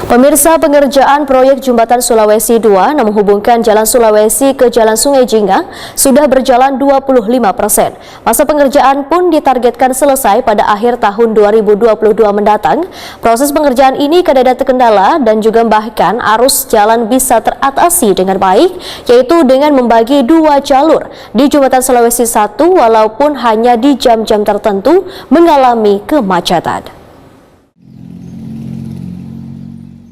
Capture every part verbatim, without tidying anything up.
Pemirsa, pengerjaan proyek Jembatan Sulawesi dua yang menghubungkan Jalan Sulawesi ke Jalan Sungai Jingah sudah berjalan dua puluh lima persen. Masa pengerjaan pun ditargetkan selesai pada akhir tahun dua ribu dua puluh dua mendatang. Proses pengerjaan ini kadada terkendala dan juga bahkan arus jalan bisa teratasi dengan baik, yaitu dengan membagi dua jalur di Jembatan Sulawesi satu, walaupun hanya di jam-jam tertentu mengalami kemacetan.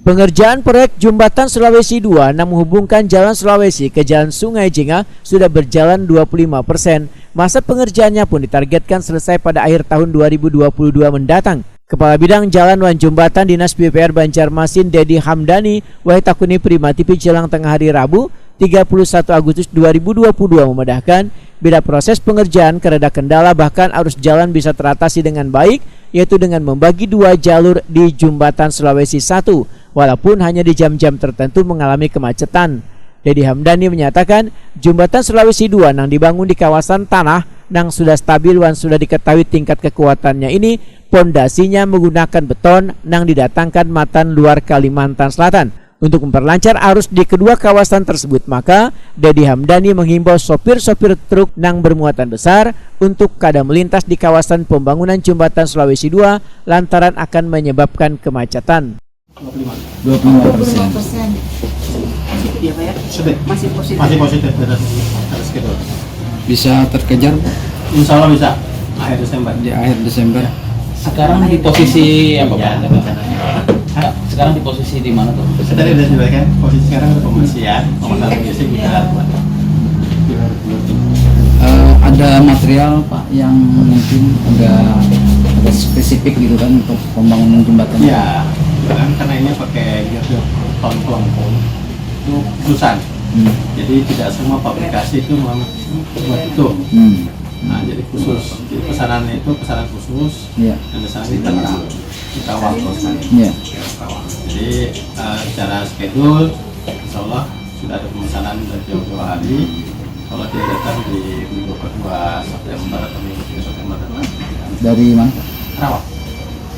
Pengerjaan proyek Jembatan Sulawesi dua yang menghubungkan Jalan Sulawesi ke Jalan Sungai Jingah sudah berjalan dua puluh lima persen. Masa pengerjaannya pun ditargetkan selesai pada akhir tahun dua ribu dua puluh dua mendatang. Kepala Bidang Jalan wan Jembatan Dinas P U P R Banjarmasin, Dedi Hamdani, wahid takuni Prima T V jelang tengah hari Rabu, tiga puluh satu Agustus dua ribu dua puluh dua, memadahkan, bila proses pengerjaan kadada kendala, bahkan arus jalan bisa teratasi dengan baik, yaitu dengan membagi dua jalur di Jembatan Sulawesi satu, walaupun hanya di jam-jam tertentu mengalami kemacetan. Dedi Hamdani menyatakan, Jembatan Sulawesi dua yang dibangun di kawasan tanah yang sudah stabil wan sudah diketahui tingkat kekuatannya ini, pondasinya menggunakan beton yang didatangkan matan luar Kalimantan Selatan. Untuk memperlancar arus di kedua kawasan tersebut, maka Dedi Hamdani menghimbau sopir-sopir truk yang bermuatan besar untuk kada melintas di kawasan pembangunan Jembatan Sulawesi dua lantaran akan menyebabkan kemacetan. Dua puluh lima persen. Positif ya, Pak, ya? Sudah. Masih positif. Masih positif, benar. Harus gitu. Bisa terkejar, Bu? Insya Allah bisa. Akhir Desember. Di akhir Desember. Sekarang di posisi apa, Pak? Sekarang di posisi di mana tuh? Saya tadi udah sampaikan, posisi sekarang ada pembersihan, pemasangan listrik, kita buat. Eh, ada material, Pak, yang mungkin ada, ada spesifik gitu kan untuk pembangunan jembatan? Ya, kan karena ini pakai gergaji, kelengkung, itu khususan. Hmm. Jadi tidak semua pabrikasi itu membuat itu. Hmm. Nah, jadi khusus. Jadi pesanannya itu pesanan khusus. Iya. Dan pesanan di Tangerang, di Karawang. Iya. Karawang. Jadi, eh, secara schedule, insya Allah sudah ada pemesanan dari jauh-jauh hari. Kalau dia datang di minggu kedua September atau minggu ketiga September datang. Dari mana, Pak? Karawang.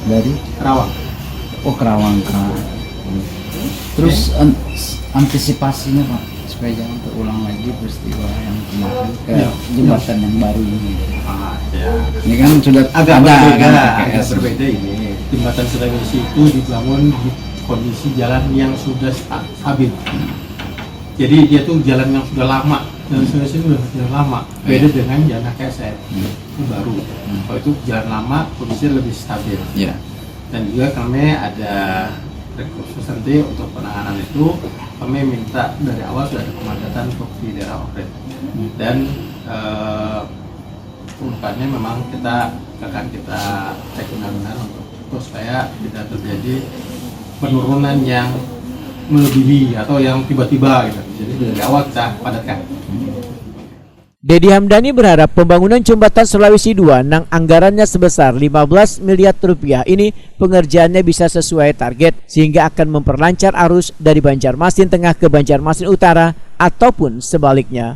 Dari? Karawang. Oh, Karawang, Kak. Terus, an-, antisipasinya, Pak, supaya jangan terulang lagi peristiwa yang kemarin ke, ya, jembatan yang baru ini. Ah, ya. Ini kan sudah agak ada, berbeda, kan, agak P K S. Berbeda ini. Jembatan Sulawesi itu dibangun di kondisi jalan yang sudah sta-, stabil. Jadi dia tuh jalan yang sudah lama, jalan Sulawesi itu sudah jalan lama. Beda, iya, dengan jalan H K S N. Hmm. Itu baru. Hmm. Kalau itu jalan lama, kondisinya lebih stabil. Iya. Dan juga kami ada rekursus nanti untuk penanganan itu, kami minta dari awal sudah ada pemadatan untuk di daerah Ohrid. Dan, eh, kedepannya memang kita akan kita cek benar-benar untuk, untuk supaya tidak terjadi penurunan yang melebihi atau yang tiba-tiba gitu. Jadi dari awal kita padatkan. Dedi Hamdani berharap pembangunan Jembatan Sulawesi dua nang anggarannya sebesar lima belas miliar rupiah ini pengerjaannya bisa sesuai target, sehingga akan memperlancar arus dari Banjarmasin Tengah ke Banjarmasin Utara ataupun sebaliknya.